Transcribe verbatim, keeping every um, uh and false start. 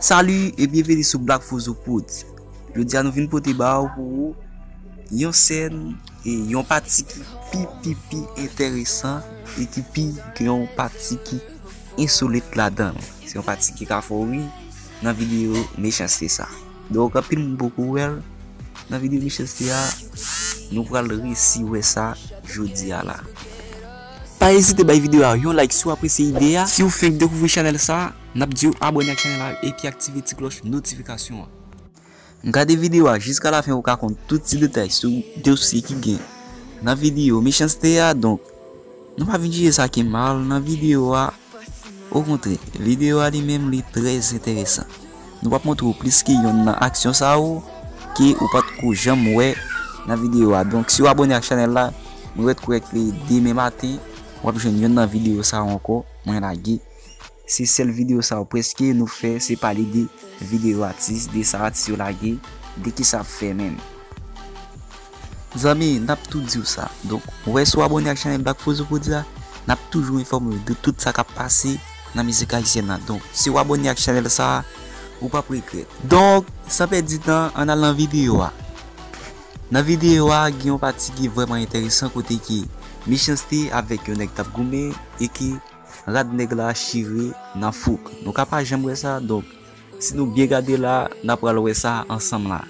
Salut et bienvenue sou Black Fozo Prod. Jodi a nou vin pote ba ou pou ou yon sèn e yon pati ki pi pi pi enteresan e ki pi gen yon pati ki ensolit ladan l. Se yon pati ki ka fè w ri nan videyo Mechanste sa. Donk anpil moun poko wè l nan videyo Mechanste a. Nou pral resi wè sa jodi a la. Pa ezite bay videyo a yon like si w apresye ide a. Si w fenk dekouvri chanèl sa, n ap di w abòne ak chanèl la epi aktive ti klòch notifikasyon an. Gade videyo a jiska lafen pou w ka konn tout ti detay sou dosye ki gen nan videyo Mechanste a. Donk, nou pa vin jije sa ki mal nan videyo a. Okontrè, videyo a li menm li trè enteresan. Nou p ap montre w plis ke yonn nan aksyon sa yo ke ou pa t ko janm wè nan videyo a. Donk, si w abòne ak chanèl la, mwen kwè ke demen maten, w ap jwenn yonn nan videyo sa yo ankò mwen lage. Se sèl videyo sa yo prèske nou fè, se pale de videyo atis, de sa atis yo lage, de kisa ap fè menm. Zanmi, n ap tou di w sa. Donk, ou wè si w abòne ak chanèl Black Fozo Prod la, n ap toujou enfòme w de tout sa k ap pase nan mizik ayisyèn nan. Donk, si w abòne ak chanèl sa, ou p ap regrèt. Donk, san pèdi tan, ann al nan videyo a. Nan videyo a, gen yon pati ki vrèman enteresan kote ke Mechanste avèk yon nèg t ap goumen e ke rad nèg la chire nan fouk. Nou ka pa janm wè sa, donk si nou byen gade la, n ap pral wè sa ansanm la.